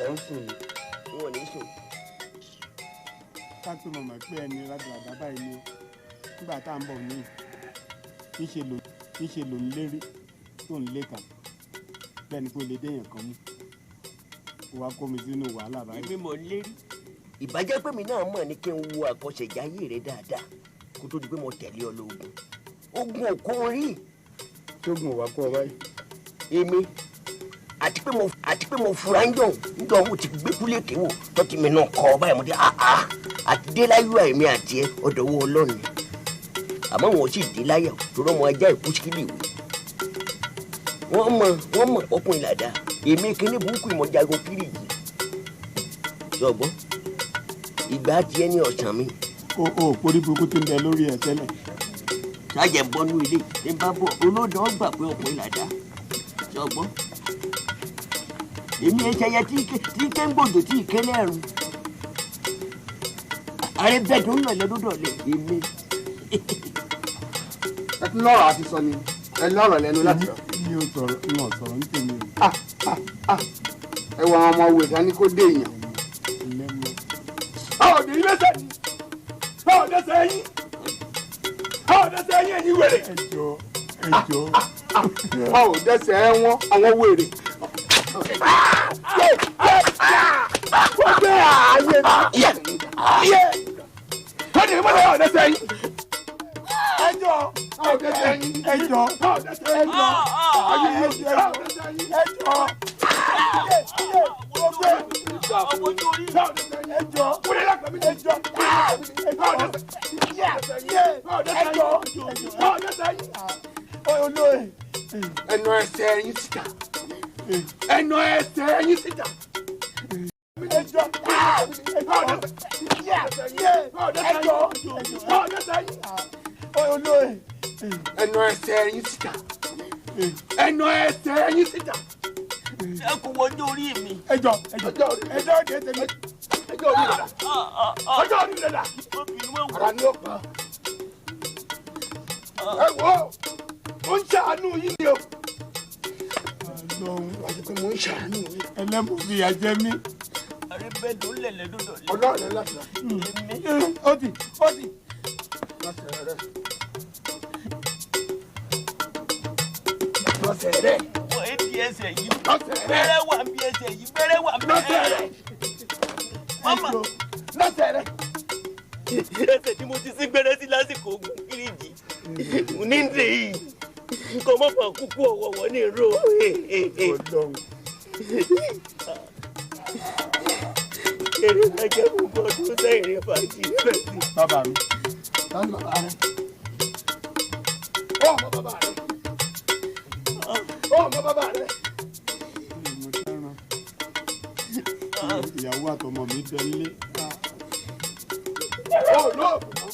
Ẹ̀ ń sùn ni. N ò ní sùn. Ká pé mọ̀mọ́ pé ẹni rádaràdà báyìí ni nígbà tá à ń bọ̀ ní ìṣe ló ń lérí tó ń léka bẹ́ẹ̀ ni kò lè déyàn kan mú ó wá kó mi sínú wàhálà báyìí. Èmi mọ̀ ń lérí. Ìbàjẹ́ pé mi náà mọ̀ ní kí n wo àkọsẹ̀jáyé rẹ dáadáa kó tó di pé mo tẹ̀lé ọ lóògùn. Ogun ò kó orí. Tógun ò wá kó ọ báyìí. Èmi àti pé mo fura ń jọ̀hún ń jọ̀hún ti gbé kúlẹ̀kì wò tó ti mi náà kọ́ ọ báyìí mo dé àá àti dé láyọ̀ àìmí àti ẹ ọ̀dọ̀wọ́ Ọlọ́run ni. Àmọ́ wọn ò sì dé láyọ̀ torí ọmọ ajá ìkúsílì wò. Wọ́n mọ̀ ọkùnrin làdá èmi kíní burúkú ìmọ̀jagun kiri yìí. Sọ̀gbọ́n ìgbà tiẹ̀ ní ọ̀sán mi. O porí burúkú tí ń bẹ lórí ẹ tẹ́lẹ̀. Sájẹ̀ bọ́nú ilé ní bá bọ̀ olódò ọgbà pé ọkùnrin làdá. Sọ̀gbọ́n èmi ẹ ṣẹyẹ tí ké ń gbòdò tí ké lẹ́rù. Ààrẹ bẹ́ẹ̀ tó ń lọ lẹ́dọ́dọ̀ lẹ̀ èmi. Ẹ tún lọ́rọ̀ àti sọ ni ẹ lọ́rọ̀ lẹ́nu láti sọ. Mi ò sọ̀rọ̀ mi ò sọ̀rọ̀ ní tèmi o. Ẹ wọ àwọn ọmọ òwe dání kó dé èèyàn. A ò dé ilé sẹ́yìn. A ò dé sẹ́yìn. A ò dé sẹ́yìn ẹ̀yin wèrè. Ẹ jọ̀ọ́ ẹ jọ̀ọ́. A ò dẹ́sẹ̀ wọn àwọn wèrè. Wọ́n gbé ààyè mi. Wọ́n ní ìmọ̀lẹ́ ọ̀ dẹ́sẹ̀ yín. Ẹ jọ̀ọ́ A ò dẹ́sẹ̀ yín. ẹ jọ̀ọ́ A ò dẹ́sẹ̀ yín. ẹ jọ̀ọ́ ẹ jọ̀ọ́ ẹ jọ̀ọ́ ẹ jọ̀ọ́ olóyè. Ẹnu ẹsẹ̀ yín síta. Ẹnu ẹsẹ̀ yín síta. Ẹ jọ̀ọ́ ẹ jọ̀ọ́ olóyè. Ẹnu ẹsẹ̀ yín síta. Ẹnu ẹsẹ̀ yín síta. Ẹ kò wọjú orí mi. Ẹ jọ̀ọ́ ẹ jọ̀ọ́ ẹ jọ̀ọ́ kìí tèmi. Ọjọ́ orí rẹ̀ dà. Ọjọ́ orí rẹ̀ dà. Ara ni ó pa. Ẹ wo, mo ń ṣàánú yín ni o. Ọlọ́run Wájú pé mo ń ṣàánú yín. ẹlẹ́mú fìyà jẹ mí. Ààrẹ bẹ́ẹ̀ tó ń lẹ̀ lẹ́dọ́dọ̀ lẹ̀. Ọlọ́run láti rà. Ó ti ó ti. Lọ́sẹ̀ rẹ̀. Lọ́sẹ̀ rẹ̀. Wọ́n ẹ di ẹsẹ̀ yìí. Lọ́sẹ̀ rẹ̀. Bẹ́rẹ̀ wà bí ẹsẹ̀ yìí. Bẹ́rẹ̀ wà bí Lọ́sẹ̀ rẹ̀. Mama. Lọ́sẹ̀ rẹ̀. Ẹsẹ̀ tí mo ti sí gbẹ́rẹ́ sí lásìkò ogun kíríjì. Ní ndè yìí. Kò mọ̀ fà kúkú ọ̀wọ̀wọ̀ ní ìró. Ọlọ́run. Eré máa jẹ́ gbogbo ọdún sẹ́yìn ní fàájì. Bàbá mi. Tani bàbá rẹ̀? Ó mọ bàbá rẹ̀. Ó mọ bàbá rẹ̀. Mo dáràn. Ìyàwó àtọmọ mi bẹ nílé. Ó lóògùn mọ́.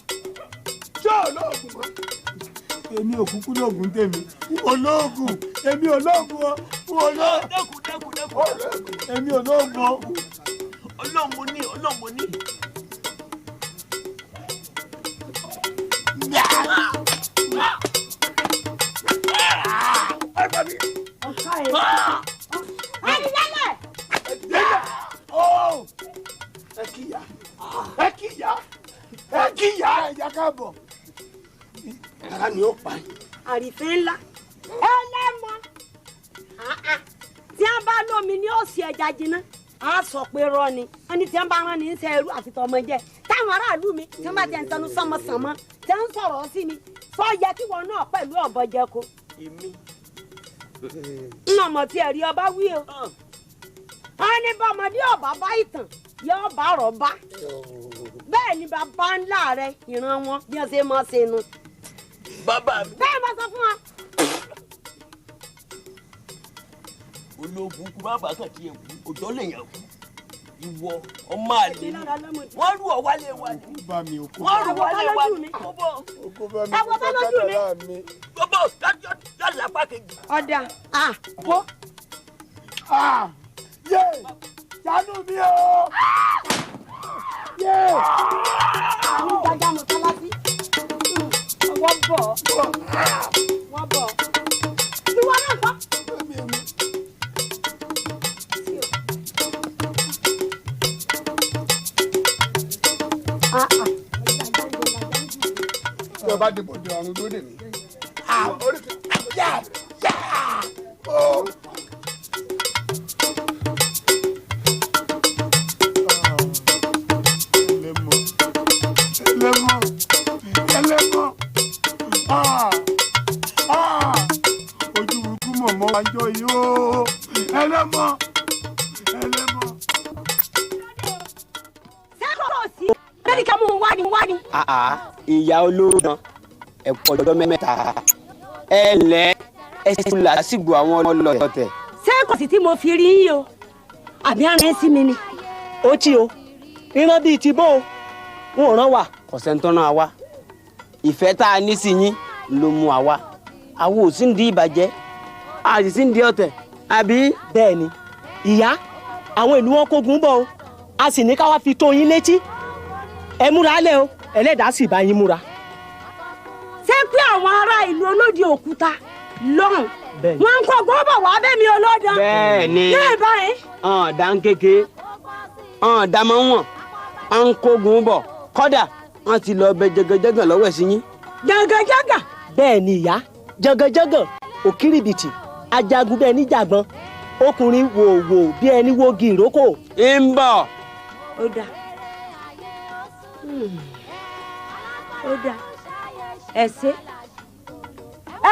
Ṣé ò lóògùn mọ́? Èmi ò kúkú lóògùn tèmi. Olóògùn èmi ò lóògùn o. Olóògùn. Dẹ́kun dẹ́kun dẹ́kun. Èmi ò lóògùn o. Ọlọ́run mo ní Ọlọ́run mo ní. Ẹ gbà mí. Ẹni lálẹ́. Ẹ délẹ̀. Ó ẹ kíyà. Ẹ kíyà. Ẹ kíyà. Ẹ̀yà káàbọ̀. Ara ni ó pa yín. Àrífín ńlá. Ẹlẹ́mọ. Tí a bá lómi ní òsì ẹja jiná, a sọ pé rọ ni. Wọ́n ní tí a bá rán ní sẹ́ ẹrú àti tọmọ jẹ. Táwọn aráàlú mi tí wọ́n bá ti ń tẹnu sánmọ́sánmọ́ tí wọ́n ń sọ̀rọ̀ sí mi. Sọ yẹ kí wọn náà pẹ̀lú ọ̀bọ jẹ ko. Èmi. Nà mọ̀ tí ẹ̀rí ọba wí o. Wọ́n ní bọ́mọdé ọba bá ìtàn yóò bá rọ̀ bá. Bẹ́ẹ̀ ni bàbá ńlá rẹ̀ ìran wọn bí wọ́n ṣe máa ṣe nu. Bàbá mi. Bẹ́ẹ̀ mo sọ fún wa. Ológun kú bàbá kan tiẹ̀ kú òjò lèèyàn kú. Ìwọ ọmọ àlè ni. Wọ́n rú ọ wálé wa ni. Bá mi ò kó Wọ́n rú wálé wa ni. mi. Kó bọ̀. Kó bá mi Ẹ wo kó bá lójú mi. kádàrá mi. Gbogbo yọ lápá kejì. Ọ̀dà àpò. Yé! Ṣàánú mi o! Yé! Àwọn gbàgbà mọ̀sálásí. Wọ́n bọ̀ wọ́n bọ̀. Ìwọ náà kọ́. Bí bá dìbò di ọ̀run dúró dè mí. Yá yá o. Ẹlẹ́mọ̀ ẹlẹ́mọ̀ ojú burúkú mọ̀mọ́ wájọ́ yìí ó ẹlẹ́mọ̀ ẹlẹ́mọ̀. Sẹ́kọ̀ọ́ sí bẹ́ẹ̀ni ká mú un wá ni wá ni. Ìyá olóòdàn ẹ̀pọ̀ ọjọ́ mẹ́ta ẹ lẹ́ ẹ sì kú làásìgbò àwọn ọlọ́tẹ̀. Sẹ́kọ̀ọ́ sí tí mo fi rí yín o àbí àrùn ẹ̀ sí mi ni. Ó tí o ìran bíi ti bó o wọn ò rán wa. Kọ̀sẹ́ńtọ́ náà wá ìfẹ́ tá a ní sí yín ló mú wa wá àwọn ò sí ń di ìbàjẹ́ a sì sí ń di ọ̀tẹ̀ àbí. Bẹ́ẹ̀ ni ìyá àwọn ìlú wọn kógun bọ̀ o a sì ní ká wá fi tó yín létí ẹ múra lẹ o ẹlẹ́dàá sì bá yín múra. Ṣé pé àwọn ará ìlú olódi òkúta lọ́hùn wọn ń kógun bọ̀ wá bẹ́ẹ̀ mi olódan. Bẹ́ẹ̀ ni ní ìbáyìí. Ọ̀n dá ń kéke ọ̀n dá mọ́ wọn à ń kógun bọ̀ kọ́dà wọ́n ti lọ bẹ jẹgẹjẹgàn lọ́wọ́ ẹ̀ sí yín. Jẹgẹjẹgàn. Bẹ́ẹ̀ ni ìyá jẹgẹjẹgàn òkìrìbìtì ajagun bẹ́ẹ̀ níjàgbọ́n ọkùnrin wòwò bí ẹni wógi ìrókò. Ń bọ̀. Ó dáa ó dáa ẹ ṣé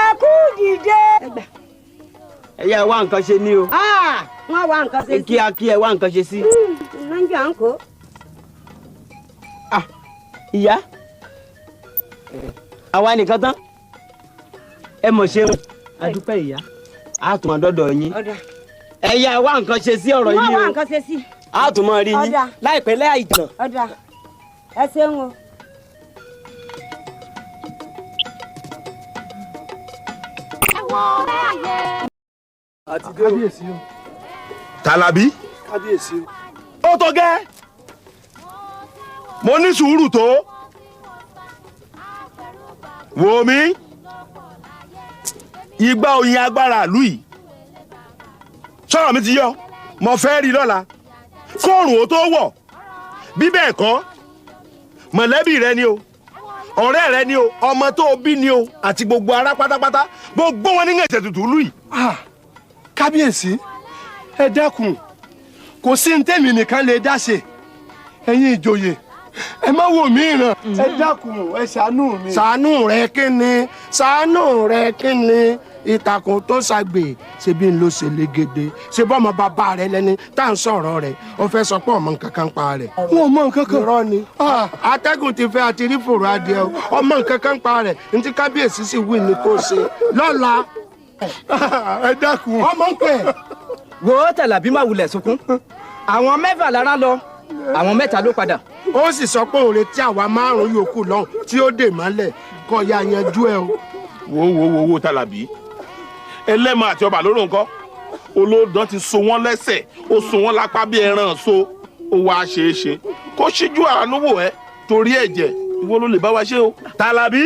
ẹ kú dìde. Ẹ yá wá nǹkan ṣe ní o. Wọ́n wá nǹkan ṣe sí. Kíákí ẹ wá nǹkan ṣe sí. Nàìjíríà ń kó. Ìyá àwa nìkan tán ẹ mọ̀ ṣe o. A dúpẹ́ ìyá. A tún máa dọ́dọ̀ yín. Ẹ yá wá nǹkan ṣe sí ọ̀rọ̀ yìí o. Wọ́n wá nǹkan ṣe sí. A tún máa rí yín láìpẹ́ láì jìnnà. Ọ̀dà ẹ ṣeun o. Kábíyèsí o. Tàlàbí. Kábíyèsí o. Ó tó gẹ́. Mo ní sùúrù tó. Wò mí. Igbá oyin agbára ìlú yìí. Sọ̀rọ̀ mi ti yọ. Mo fẹ́ rí lọ́la. Kóòrùn ó tó wọ̀. Bí bẹ́ẹ̀ kọ́, mọ̀lẹ́bí rẹ ni o. Ọ̀rẹ́ rẹ ni o. Ọmọ tó o bí ni o. Àti gbogbo ará pátápátá. Gbogbo wọn ní ẹ̀jẹ̀ tuntun ìlú yìí. Kábíyèsí, ẹ dákun, kò sí ní tèmi nìkan lè dá ṣe. Ẹ̀yin ìjòyè, ẹ má wò mí ràn. Ẹ dákun, ẹ ṣàánú mi. Ṣàánú rẹ kí ni? Ṣàánú rẹ kí ni? Ìtàkùn tó ṣàgbè ṣebí ń lọ ṣe légede ṣe bọ́ ọmọ bàbá rẹ lẹ́ni tá à ń sọ̀rọ̀ rẹ̀ ó fẹ́ sọ pé ọmọ nǹkan kan pa rẹ̀. Wọn ò mọ nǹkan kan. Irọ́ ni atẹ́gùn ti fẹ́ àti rí fòrò adìẹ o ọmọ nǹkan kan pa rẹ̀ ntí kábíyèsí sì wí ni kò ṣe lọ́la. Ẹ dákun. Ọmọ ń pè. Wo Tàlàbí máa wulẹ̀ sunkún àwọn mẹ́fà lára lọ àwọn mẹ́ta ló padà. Ó sì sọ pé òun retí àwa márùn-ún yòókù lọ́hùn tí ó dè mọ́lẹ̀ kó ya yanjú ẹ o. Wo wo wo wo Tàlàbí ẹlẹ́mọ̀ àti ọba lóró nǹkan olóòdàn ti so wọ́n lẹ́sẹ̀ ó so wọ́n lápá bí ẹran so ó wá ṣeé ṣe kó ṣíjú àánú wò ẹ́ torí ẹ̀jẹ̀ ìwọ ló lè bá wa ṣe o. Tàlàbí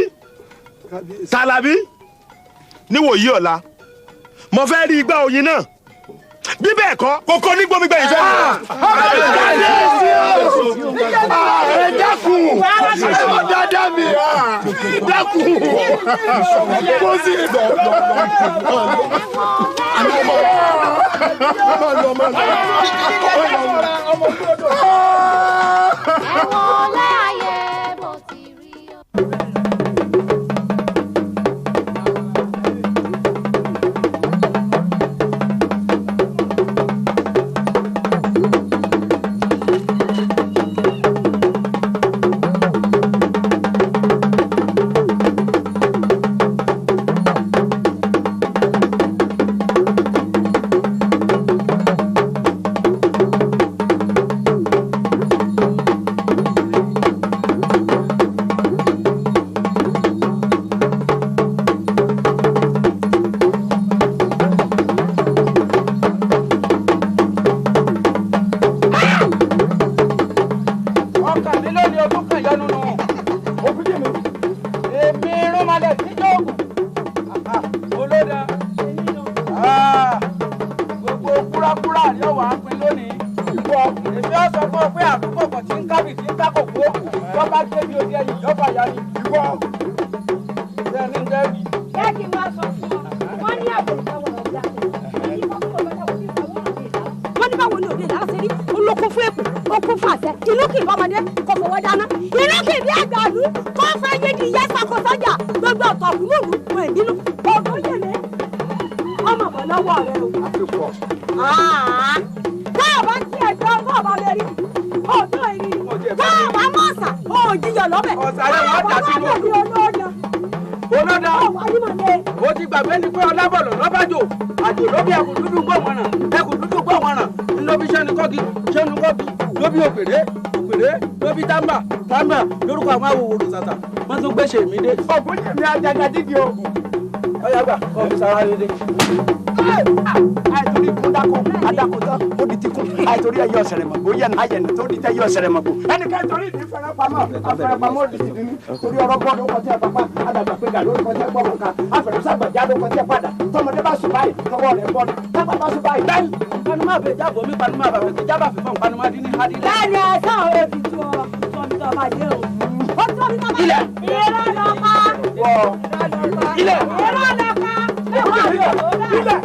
Tàlàbí níwòyí ọ̀la mo fẹ́ rí igbá oyin náà bí bẹ́ẹ̀ kọ́ kókó ní gbómi gbẹ̀yìn fẹ́. Ẹ dákun, ẹ má dáadáa mi, dákun, kó sì. Tí ń kábì tí ń kákòkò, tó bá débi odi ẹyìn yọ̀ọ́ fàyà ni. sọ fún ọ, wọ́n ní àbùkù wọ́n ní báwo ni òde ìlànà ṣe rí olókun fún èpè ó kún fún àṣẹ ìlú kì í bọ́mọdé kò fọwọ́ dáná ìlú kì í bí àgbàlú kó fẹ́ yé di ìyá ìsàkósọ́jà gbogbo ọ̀tọ̀ òkúlùlù fún ìbínú ọdún yèlé ọmọ bọ̀ lọ́wọ́ rẹ o. Tá a bá tiẹ̀ jọ ọmọ ọba lè rí ọdún ìrírí tá a bá mọ̀ ọ̀sà òjìyàn lọ́bẹ̀ tá a bá mọ̀ olóòdà. Olódà o ti gbàgbé ni pé ọlábọ̀lọ̀ lọ́bàjò àjò ló bí ẹkùn dúdú gbọ̀mọ̀ràn ẹkùn dúdú gbọ̀mọ̀ràn ńlọbi sẹ́nu kọ́gi sẹ́nu kọ́gi ló bí òpèré òpèré ló bí támbà támbà lórúkọ àwọn awòwòrò sàtà wọ́n tún gbéṣẹ́ mi dé. Ògùn jẹ̀mí ajaja dídì oògùn. Ọ̀yá gbà kọ́ fi sára dédé. Àìtorí kún dákun adákun tán ó di ti kún àìtorí ẹyọ ọ̀sẹ̀rẹ̀mọ̀gbò yẹn ayẹ̀nà tó di tẹ́yọ ọ̀sẹ̀rẹ̀mọ̀gbò ẹnìkan torí ìdí fẹ́rẹ́pamọ́ afẹ́rẹ́pamọ́ ó di ti dínní torí ọ̀rọ̀ bọ́ọ̀dù ó kọjá pápá adàgbà pé gàdó ó kọjá gbọ́mọ ká afẹ́rẹ́sàgbàjá ló kọjá padà tọmọdé bá sùn báyìí tọwọ́ rẹ̀ bọ́ọ̀dù tápá bá sùn báyìí. Bẹ́ẹ̀ni panumá bẹ jábọ̀ mi panumá bàbẹ̀ kí jábà fífọ́n panumá dín ní adílẹ̀. Bẹ́ẹ̀ni ẹ sáà ó ti tu ọ tọ́ mi tọ́ máa dé o. Ó tọ́ mi tọ́ máa dé. Ilẹ̀. Irọ́ lọ pa. Ilẹ̀. Irọ́ lọ pa. Ilẹ̀.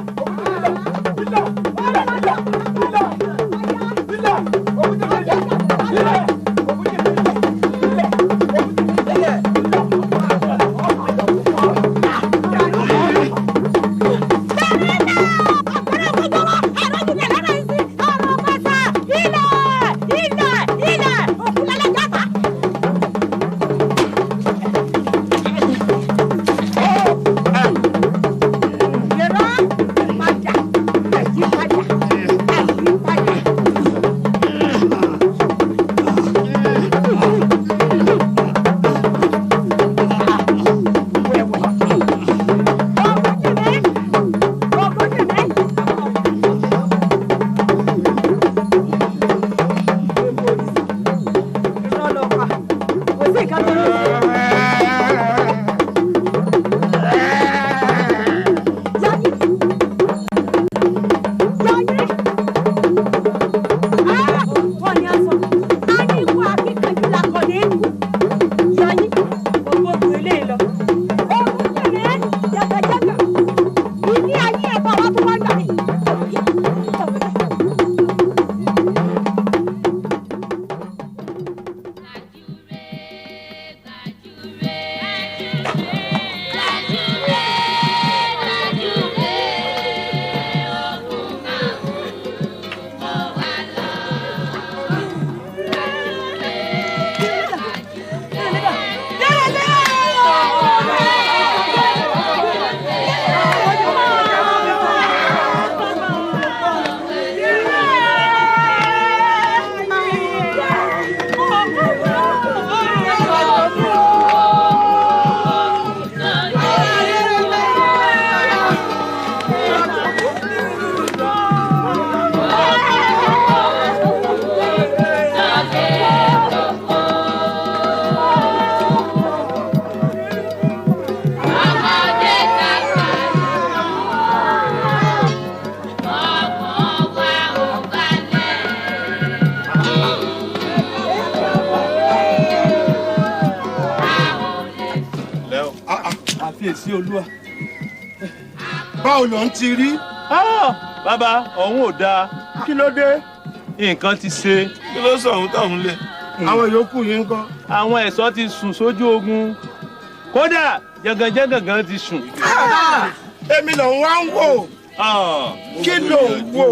Àfiyèsí olúwa. Báwo ló ń ti rí? Bàbá, ọ̀hún ò dáa. Kí ló dé? Nǹkan ti ṣe. Kí ló sọ ọ̀hún táwọn lé? Àwọn yòókù yìí ń kọ́. Àwọn ẹ̀ṣọ́ ti sùn sójú ogun. Kódà jẹgànjẹgàn gan ti sùn. Èmi lòun wá ń wò. Kí ló ń wò?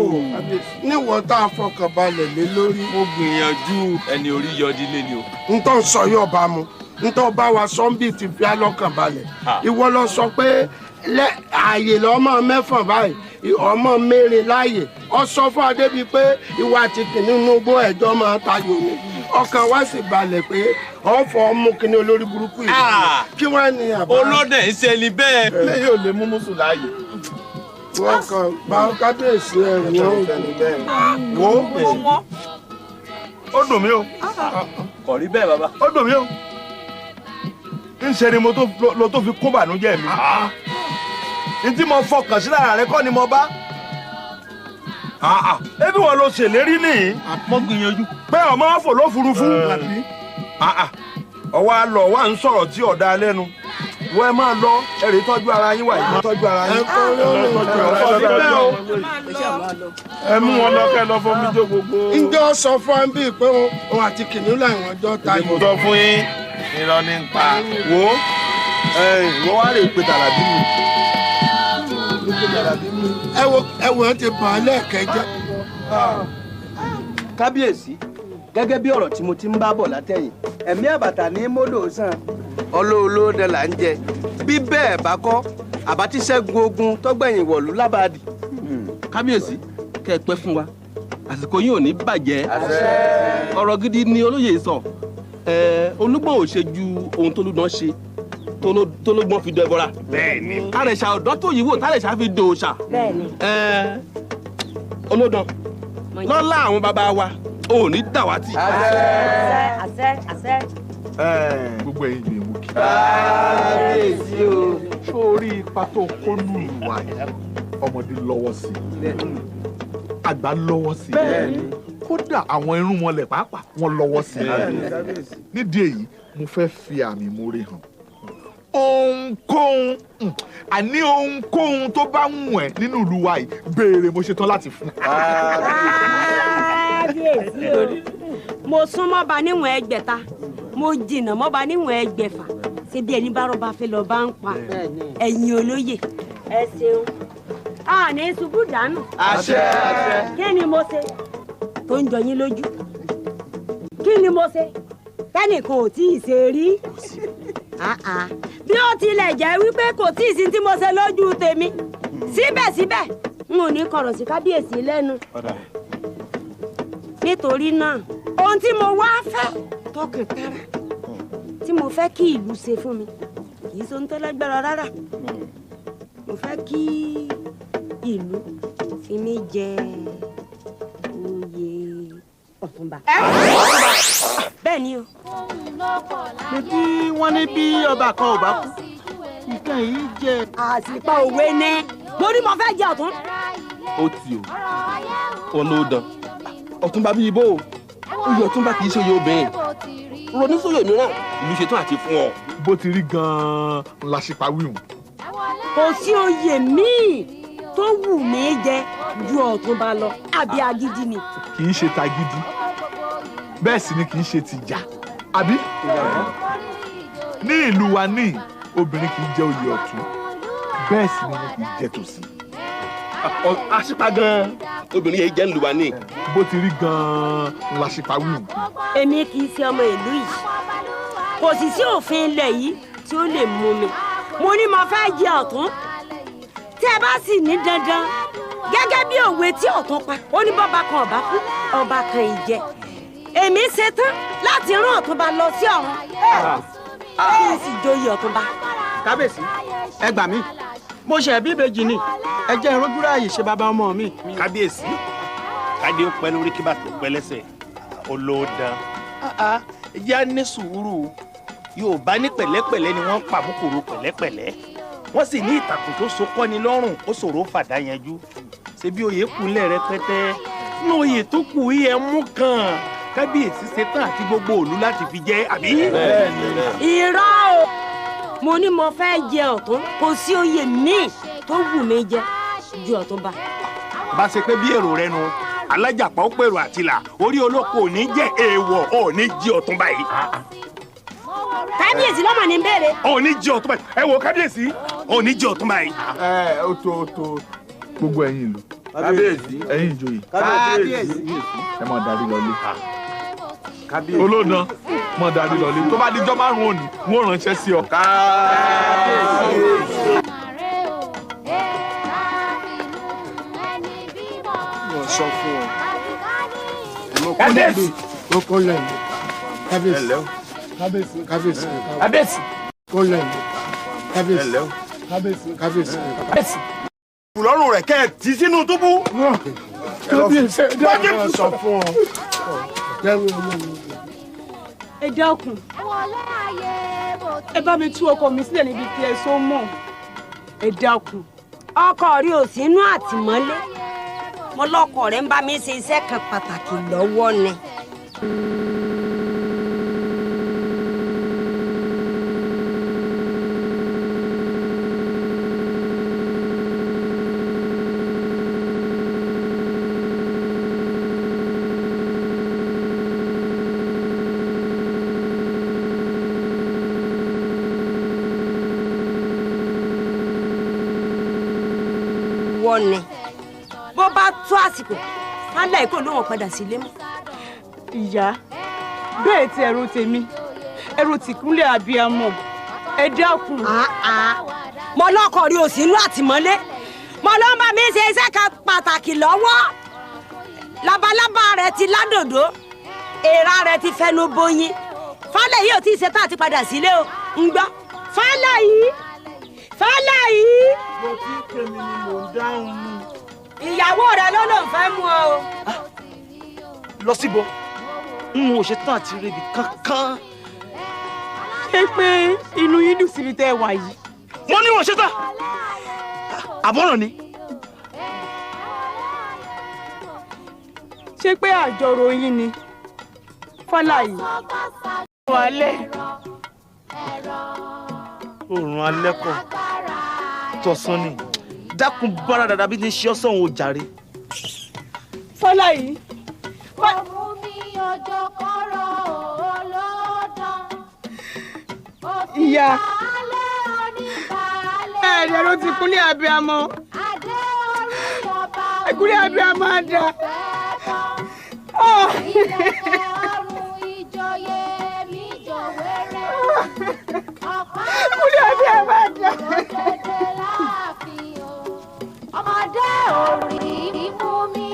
Níwọ̀n tá a fọkàn balẹ̀ lé lórí. Mo gbìyànjú ẹni orí yọdí lé ni o. N tó ń sọ yóò bá mu. Ntọ́ bá wa sọ́ńbì ti fi alọ́kàn balẹ̀ ìwọ lọ sọ pé ààyè lọ́mọ mẹ́fọ̀n báyìí ọmọ mẹ́rin láàyè ọ sọ fún adébí pé ìwà àti kìnìún inú igbó ẹ̀jọ́ máa tayò ni ọkàn wa sì balẹ̀ pé ọ̀fọ̀ ọmú kìnìún olórí burúkú yìí kí wọ́n ní àbá. Olódẹ ń ṣe ni bẹ́ẹ̀. Lẹ́yìn ò lè mú mùsùn láàyè. Wọ́n kàn bá kábíyèsí ẹ̀ wọ́n wò ó dùn mí o. Kò rí bẹ́ẹ̀ bàbá. Ó dùn mí o. Ńṣe ni mo tó fi kún bànújẹ́ mi. N tí mo fọkàn sí lára rẹ kọ́ ni mo bá. Ebi wọn ló ṣèlérí nìyí. Mo gbìyànjú. Pé ọmọ àfò ló furuufú. Ọwọ́ àlọ́ wa ń sọ̀rọ̀ tí ọ̀dà lẹ́nu. Wọ́n ẹ máa lọ ẹ rè tọ́jú ara yín wà yìí tọ́jú ara yín. Ẹ mú wọn lọ kẹ́ lọ fún mi jó gbogbo. Ǹjẹ́ ó sọ fún ẹ bíi pé òun àti kìnìún làwọn jọ ta yìí. Mo sọ fún yín irọ́ ní pa. Wo ìwọ wá rè pe Tàlàbí mi. Ẹ wo ẹ ti bà á lẹ́ẹ̀kẹ́jẹ́. Kábíyèsí, gẹ́gẹ́ bí ọ̀rọ̀ tí mo ti ń bá bọ̀ látẹ̀yìn, ẹ̀mí àbàtà ní mọ́dọ̀ sàn ọlọ́ọ̀lọ́dẹ là ń jẹ bí bẹ́ẹ̀ bá kọ́ àbá tí ṣẹ́gun ogun tọ́gbẹ̀yìn wọ̀lú lábàdì. Kábíyèsí, kẹ́ ẹ pẹ́ fún wa, àsìkò yín ò ní bàjẹ́. Ọ̀rọ̀ gidi ni olóyè sọ. Olúgbọ́n ò ṣe ju ohun tó lúdán ṣe tólógbọ́n fi dẹ́bọra. Bẹ́ẹ̀ni. Àrẹ̀ṣà ọ̀dọ́ tó yìí wò tàrẹ̀ṣà fi dòòṣà. Bẹ́ẹ̀ni. Olódàn lọ́lá àwọn bàbá wa ò ní dàwátì. Àṣẹ àṣẹ. Gbogbo ẹ̀yin ìjòyè mú kí. Kábíyèsí o. Sórí ipa tó kó nù wá ọmọdé lọ́wọ́ sí i, àgbà lọ́wọ́ sí i, kódà àwọn irúnmọlẹ̀ pàápàá wọn lọ́wọ́ sí i. Nídìí èyí mo fẹ́ fi àmì ìmoore hàn. Ohunkóhun àní ohunkóhun tó bá wù ẹ́ nínú ìlú wa yìí béèrè, mo ṣetán láti fún. Kábíyèsí o, mo sún mọ́ba níwọ̀n ẹgbẹ̀ta, mo jìnnà mọ́ba níwọ̀n ẹgbẹ̀fà, ṣé bí ẹni bá rọ́ba fẹ́ lọ bá ń pa ẹ̀yin olóyè. Ẹ ṣeun, a ní ṣubú dànù. Àṣẹ àṣẹ. Kí ni mo ṣe tó ń jọ yín lójú? Kí ni mo ṣe tẹ́nìkan ò tí ì ṣe rí? Bí ó tilẹ̀ jẹ́ wípé kò tí ì sí tí mo ṣe lójú tèmi, síbẹ̀síbẹ̀ n ò ní kọ̀rọ̀ sí kábíyèsí lẹ́nu. Nítorí náà ohun tí mo wá fẹ́ tọkàn tara tí mo fẹ́ kí ìlú ṣe fún mi kì í ṣe ohun tó lágbára rárá. Mo fẹ́ kí ìlú fi mí jẹ oyè ọ̀túnba. Bẹ́ẹ̀ ni o. Níbi wọ́n ní bí ọba kan ò bá kú, nǹkan yìí jẹ. Àsìpá òwe ni mo ní mo fẹ́ jẹ ọ̀tún. Ó ti o, olóòdàn ọ̀túnba bíi bó o, oyè ọ̀túnba kì í ṣe oyè obìnrin. Ronú sóyè mìíràn, ìlú ṣetán àti fún ọ. Bó ti rí gan-an la ṣe pa wíwùn. Kò sí oyè míì tó wù mí jẹ ju ọ̀túnba lọ, àbí agídí ni. Kì í ṣe tagídí, bẹ́ẹ̀ sì ni kì í ṣe tìjà, àbí? Ní ìlú wa ní obìnrin kì í jẹ oyè ọ̀tún, bẹ́ẹ̀ sì ni wọn kì í jẹ tòsí. Àṣìpa gan-an obìnrin yẹn jẹ́ ń lu wa ní. Bó ti rí gan-an la ṣe pa wíwùn. Èmi kì í ṣe ọmọ ìlú yìí, kò sì sí òfin ilẹ̀ yìí tí ó lè mú mi. Mo ní mo fẹ́ jẹ ọ̀tún, tí ẹ bá sì ní dandan gẹ́gẹ́ bí òwe tí ọ̀tún pa, ó ní bọ́ba kan ọba kú ọba kan ìjẹ. Èmi ṣetán láti rán ọ̀túnba lọ sí ọ̀run kí n sì joyè ọ̀túnba. Kábíyèsí, ẹ gbà mí, mo ṣe bí ìbejì ni, ẹ jẹ́ ìrójúra yìí ṣe bàbá ọmọ mi. Kábíyèsí, kádé ó pẹ́ lórí kí bàtà ó pẹ́ lẹ́sẹ̀, olóòdàn yá ní sùúrù. Yorùbá ní pẹ̀lẹ́pẹ̀lẹ́ ni wọ́n pàmùkòrò pẹ̀lẹ́pẹ̀lẹ́, wọ́n sì ní ìtàkùn tó so kọ́ni lọ́rùn ó ṣòro fàdá yanjú. Ṣebí oyè kúnlẹ̀ rẹpẹtẹ, nínú oyè tó kù yìí ẹ mú kan. Kábíyèsí ṣetán àti gbogbo òlu láti fi jẹ, àbí. Irọ́ o, mo ní mo fẹ́ jẹ ọ̀tún, kò sí oyè míì tó wù mí jẹ ju ọ̀túnba. Bá ṣe pé bí èrò rẹ nu, alájàpá ó pèrò àtìlà, orí olóko ò ní jẹ èèwọ̀, ò ní jí ọ̀túnba yìí. Kábíyèsí lọ́mọ ní bẹ̀rẹ̀. Ò ní jí ọ̀túnba yìí. Ẹ wo kábíyèsí, ò ní jí ọ̀túnba yìí. Ẹ ó tó ó tó gbogbo ẹ̀yin ìlú. Kábíyèsí. Ẹ̀yin ìjòyè. Kábíyèsí. Ẹ máa darí lọlé. Olóòdàn máa darí lọlé. Tó bá dijọ́ márùn-ún òní, wọ́n ránṣẹ́ sí ọ. Kábíyèsí. Wọ́n sọ fún ọ. Kábíyèsí. Ó kó lẹ́nu. Kábíyèsí. Kábíyèsí. Kábíyèsí. Kábíyèsí. Kó lẹ́nu. Kábíyèsí. Kábíyèsí. Kábíyèsí. Kábíyèsí. Lọ́rùn rẹ̀ kẹ́ ẹ̀ tì sínú túbú. Kábíyèsí. Ẹ sọ fún ọ. Ẹ dákun, ẹ bá mi tú ọkọ mi sílẹ̀ níbi tí ẹ so mọ́. Ẹ dákun. Ọkọ rí ò sínú àtìmọ́lé, mo lọ́kọ rẹ̀ ń bá mi ṣe iṣẹ́ kan pàtàkì lọ́wọ́ ni. Ìwọ ni bó bá tó àsìkò Fálàyé kò lóun padà sílé mọ́. Ìyá, bẹ́ẹ̀ ti ẹ̀rù tèmi, ẹ̀rù tìkúnlẹ̀ abiyamọ, ẹ dákun. Mo lọ́kọ̀ rí òsì inú àtìmọ́lé, mo ló ń bá mi ṣe iṣẹ́ kan pàtàkì lọ́wọ́. Labalábá rẹ̀ ti ládòdó, èèrà rẹ̀ ti fẹnu boyin. Fálàyé ò tí ì ṣetán àti padà sílé o, ń gbọ́. Fálàyé, Fálàyé. Mo ti ń pè mí ni mò ń dáhùn ni. Ìyàwó rẹ̀ ló lóun fẹ́ mú ọ o. Lọ síbo, n ò ṣetán àti rebi kankan. Ṣé pé inú yín dùn síbi tẹ́ ẹ wà yìí? Mo ní wọn ṣetán. Àbọ̀ràn ni. Ṣé pé àjọrò yín ni Fálàyé? Wálé. Oòrùn alẹ́ kọ́ tọ̀sán ni, dákun bára dàda bí ti ṣe ọ́ sọ̀hún o jàre. Fálàyé. Ìyá, ẹ̀ẹ́dẹ̀ ló ti kúnlẹ̀ abiyamọ. Ẹ̀kúnlẹ̀ abiyamọ á da. Ẹ̀kúnlẹ̀ abiyamọ á da. Ọmọdé orí mú mi.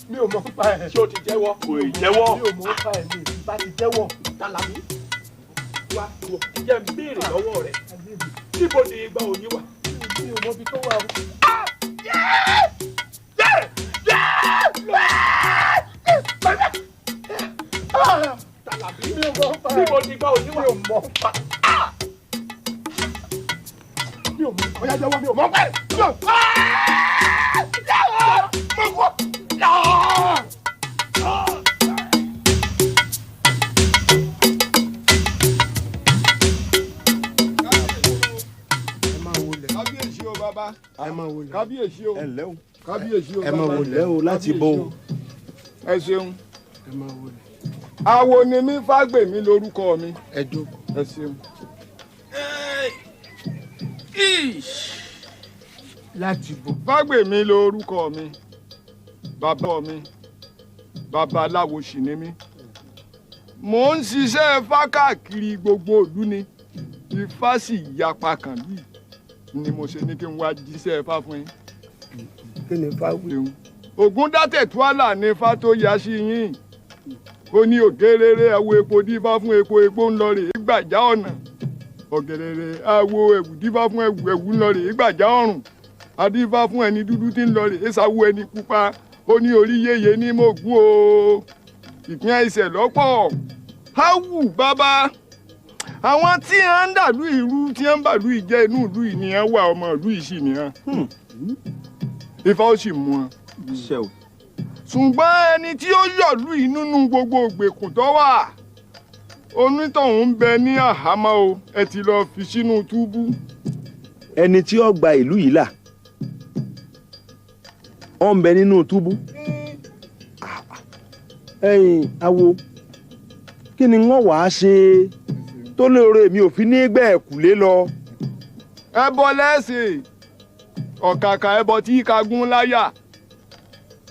Mi ò mọ̀ pa ẹ̀. Ṣé o ti jẹ́wọ́? Kò ì jẹ́wọ́. Mi ò mọ̀ pa ẹ̀, mi bá ti jẹ́wọ́. Tàlàbí, wá wọ̀ jẹ́ n béèrè lọ́wọ́ rẹ̀. Níbo ni igba òní wà? Mi ò mọ ibi tó wà o. Tàlàbí, níbo ni igba òní wà? Mi ò mọ̀ pa. Mi ò mọ̀ pa. Ọ̀yá jẹ́wọ́, mi ò mọ̀ pa ẹ̀. Mi ò pa. Kábíyèsí o bàbá. Kábíyèsí o. Kábíyèsí o Ẹ máa wọlé o láti bọ̀ o. Ẹ ṣeun. Awo ni mí, Fágbèmí lórúkọ mi. Ẹ jókòó. Ẹ ṣeun. Láti bọ̀. Fágbèmí lórúkọ mi. Bàbá mi, babaláwo sì ni mí. Mò ń ṣiṣẹ́ Ifá káàkiri gbogbo ìlú ni. Ifá sì yapa kàn bí ni mo ṣe ní kí n wá jíṣẹ́ Ifá fún yín. Kí ni Ifá wí? Ògún dátẹ̀túálà ni Ifá tó yá sí yín. Ó ní ògèrèrè àwo epo dífá fún epo, epo ń lọ rèé gbàjá ọ̀nà. Ọ̀gẹ̀rẹ̀rẹ̀ àwo ẹ̀wù dífá fún ẹ̀wù, ẹ̀wù ń lọ rèé gbàjá ọ̀rùn. Adífá fún ẹni dúdú tí ń lọ rèé sáwó ẹni pupa. Ó ní orí yéye ní mògún o. Ìpín àìsẹ̀ lọ́pọ̀. Háwù bàbá. Àwọn tí wọ́n ń dàlú ìlú tí wọ́n ń bàlú ìjẹ́ inú ìlú yìí ni wọ́n wà, ọmọ ìlú yìí sì ni wọ́n. Ifá ó sì mú wọn. Ṣùgbọ́n ẹni tí ó yọ̀lú yìí nínú gbogbo ìgbèkùn tó wà, onítọ̀hún ń bẹ ní àhámọ́ o, ẹ ti lọ fi sínú túbú. Ẹni tí ó gba ìlú yìí là ó ń bẹ nínú túbú. Ẹ̀yin awo, kí ni wọ́n wàá ṣe tó lóore mi ò fi ní gbẹ̀kúlé lọ? Ẹbọ lẹ́sìn, ọ̀kàkà ẹbọ tí kagún láyà,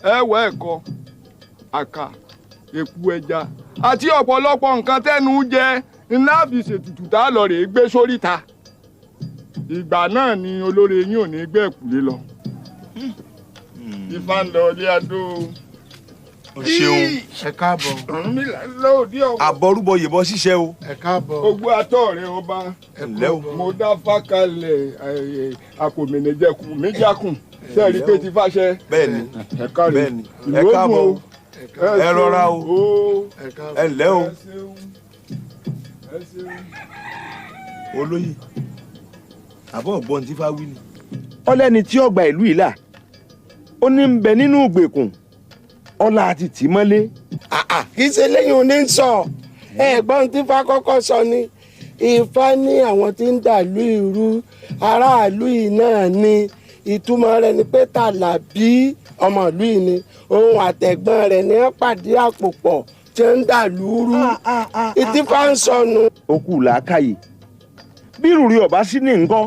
ẹwẹ́ ẹ̀kọ, àkà, èkú ẹja àti ọ̀pọ̀lọpọ̀ nǹkan tẹ́nu jẹ ńlá fi ṣètùtù tá a lọ rèé gbé sóríta. Ìgbà náà ni olóore yín ò ní gbẹ̀kúlé lọ. Ifá ń lọ ilé adó. O ṣeun. Ẹ káàbọ̀. Ọ̀rúnmìlà lóòdì ọ̀wọ̀. Àbọ̀rúbọ yìnbọn ṣíṣe o. Ẹ káàbọ̀. Ogbó atọ́ rẹ ọba. Ẹ o. Mo dá fákalẹ̀ àpòmìnìjẹkù méjàkùn. Ṣé ẹ rí i pé ti fàṣẹ? Bẹ́ẹ̀ni. Ẹ káàbọ̀. Bẹ́ẹ̀ni. Ẹ káàbọ̀ o. Ẹ rọra o. Ẹ ǹlẹ́ o. Ẹ ṣeun. Olóyè àbọ̀ ọ̀gbọ́n tí fá wí ni. Ọlẹ́ni tí ọgbà ìlú yìí là ó ní ń bẹ nínú ìgbèkùn ọlá àti tì mọ́lé. Kì í ṣe lẹ́yìn òní ń sọ ẹ̀gbọ́n tí fá kọ́kọ́ sọ ni Ifá ní àwọn tí ń dàlú ìrú aráàlú yìí náà ni ìtumọ̀ rẹ̀ ni pé Tàlàbí ọmọ ìlú yìí ni òun àtẹ̀gbọ́n rẹ̀ ní wọ́n pàdé àpò pọ̀ tí ń dàlú rú ìtìfá ń sọnù. Ó kù làákàyè bí rúri ọba sí ní nǹkan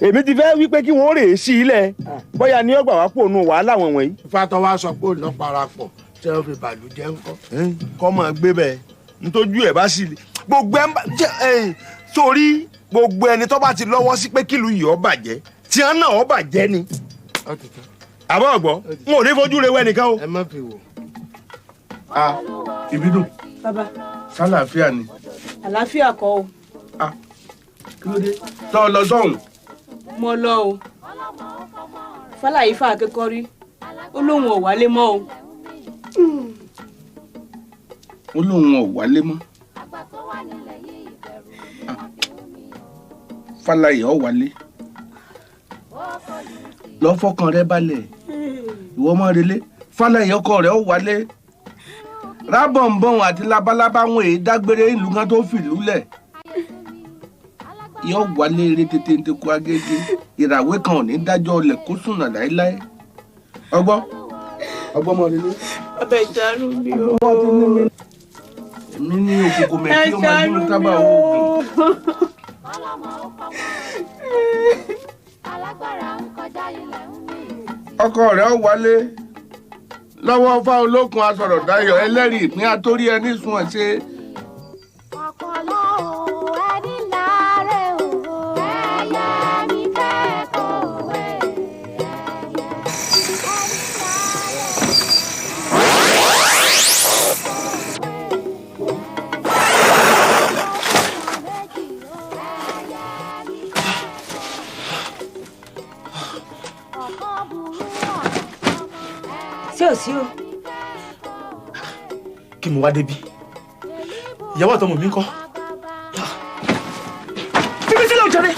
èmi ti fẹ́ wí pé kí wọ́n rèé sí ilẹ̀ bóyá ní ọgbà wá pò nù wàhálà wọn wọ̀nyí. Ifá tó wá sọ pé òun lọ parapọ̀ tí wọ́n fi bàlújẹ́ ńkọ́. Kọ́ máa gbé bẹ́ẹ̀ ntójú ẹ̀ bá sì gbogbo ẹ̀ sórí gbogbo ẹni tó bá ti lọ́wọ́ sí pé kílù yìí ó bàjẹ́ tí wọ́n náà ó bàjẹ́ ni. Àbọ̀ ọ̀gbọ́ n ò ní fojú rewẹ́ nìkan o. Ẹ má fi wò. Ìbídùn. Bàbá. Sálàáfíà ni. Àlàáfíà kọ́ o. Kí ló dé? Tọ́ ọ lọ sọ́hùn. Mo lọ o. Fálàyé fà akẹ́kọ̀ọ́ rí. Ó lóun ò wálé mọ́ o. Ó lóun ò wálé mọ́. Fálàyé ò wálé. Lọ fọkàn rẹ balẹ̀. Ìwọ mọ́ relé. Fálàyé ọkọ rẹ ò wálé. Rábọ̀nbọ̀n àti labalábá wọn èyí dágbére ìlú kan tó fìlú lẹ̀. Yóò wálé eré tètè ń tekú agége. Ìràwé kan ò ní dájọ́ ọlẹ̀ kó sùnà láéláé. Ọgbọ́n ọgbọ́n mọ́ relé. Bàbá ìṣàánú mi o. Èmi ní òkòkò mẹ́kí ó máa dúró tábà oògùn. Ọkọ rẹ̀ ó wálé lọ́wọ́ fá olókun asọ̀rọ̀ dayọ̀ ẹlẹ́rìí ìpín àtórí ẹni sùn ẹ̀ ṣe. Sí ò sí o. Kí mo wá débi ìyàwó àtọmọ mi ńkọ́? Fífi sílẹ̀ òjàre.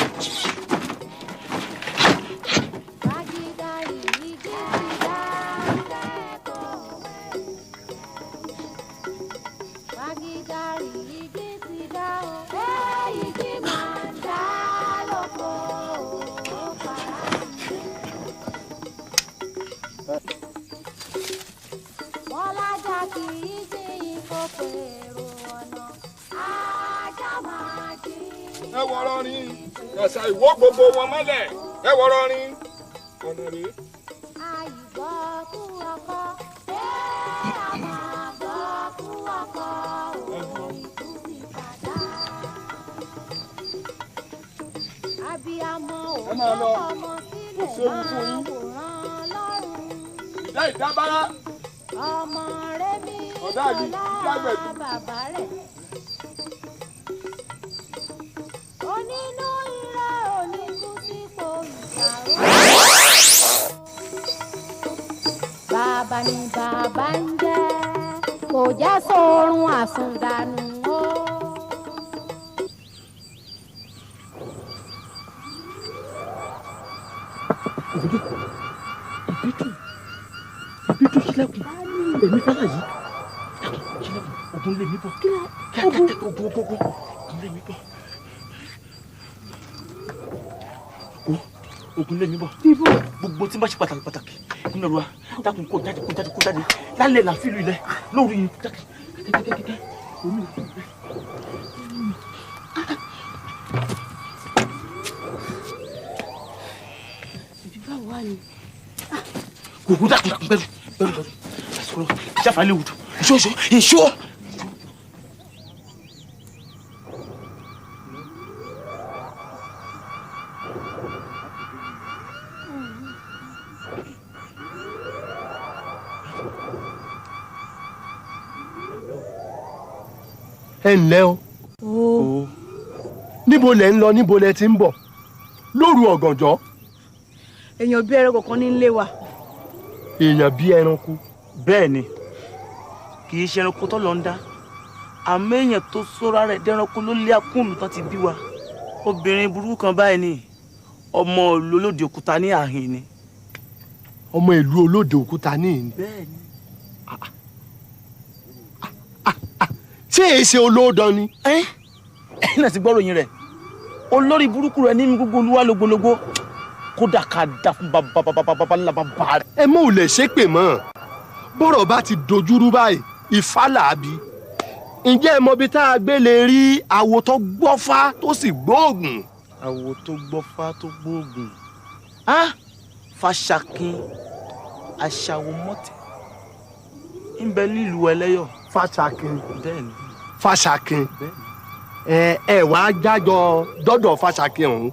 Ẹ wọ̀rọ̀ rin ẹ̀sà ìwọ́ gbogbo wọn mọ́lẹ̀ ẹ wọ̀rọ̀ rin ọ̀nà rèé. Ẹ máa lọ kò séwu fún yín ìdá ìdábára ọ̀dà mi ìdágbẹ̀dù. Bàbá ni bàbá ń jẹ́ kò jẹ́ sórun àsundànù o. Ìbídùn sílẹ̀kùn èmi Fálàyé sílẹ̀kùn ogun lè mí bọ̀ ogun ogun ogun lè mí bọ̀ ogun lè mí bọ̀ gbogbo tí n bá ṣe pàtàkì pàtàkì nínú ọ̀rọ̀ wa dákun kó jáde kó jáde kó jáde lálẹ́ là fílù ilẹ̀ lóru yìí kẹ́kẹ́kẹ́kẹ́ omi. Ìbí báwo wà ní. Kò dákun dákun bẹ́rù bẹ́rù bẹ́rù lásìkò lọ ìjáfà léwu jù ìṣó ìṣó ìṣó. Ẹ ǹlẹ́ o. Níbo lẹ ń lọ níbo lẹ ti ń bọ̀ lóru ọ̀gànjọ́. Èèyàn bí ẹranko kan ní ilé wa. Èèyàn bí ẹranko. Bẹ́ẹ̀ ni kì í ṣe ẹranko tó lọ ń dá àmọ́ èèyàn tó sọ́ra rẹ̀ dẹ́ranko ló lé akúnlù tán ti bí wa. Obìnrin burúkú kan báyìí ni ọmọ ìlú olóde òkúta ní àhín ni. Ọmọ ìlú olóde òkúta ní ìní. Bẹ́ẹ̀ni. Ṣé èyí ṣe olóòdán ni. Ẹ̀yin náà ti gbọ́ ròyìn rẹ̀, olórí burúkú rẹ̀ ní gbogbo olúwa lógbólógbó, kódà ká da fún bàbá ńlá bàbá rẹ̀. Ẹ mọ̀ ò lè ṣépè mọ́, bọ́rọ̀ bá ti dojúrú báyìí Ifá làábi. Ǹjẹ́ ẹ mọ ibi tá a gbé lè rí àwo tó gbọ́fá tó sì gbóògùn? Àwo tó gbọ́fá tó gbóògùn. Fàṣàkín aṣàwò mọ́tẹ́ ń bẹ nílùú Ẹlẹ́yọ̀. Fàṣàkín. Bẹ́ẹ̀ni. Fàṣàkín. Ẹ ẹ wàá jájọ dọ́dọ̀ Fàṣàkín ọ̀hún.